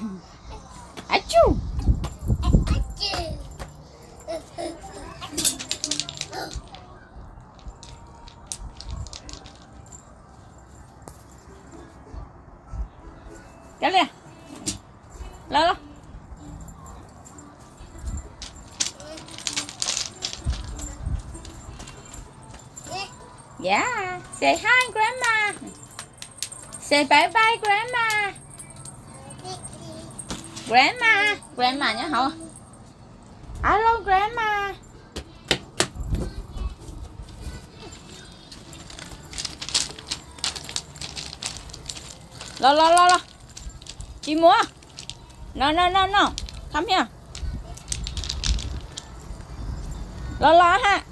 Achu. Kav liam. Los los. Yeah, say hi grandma. Say bye bye grandma. Grandma, grandma nyob hauv. Hello grandma. Los los los los. Tsis mus. No no no no. Come here. Los los ha.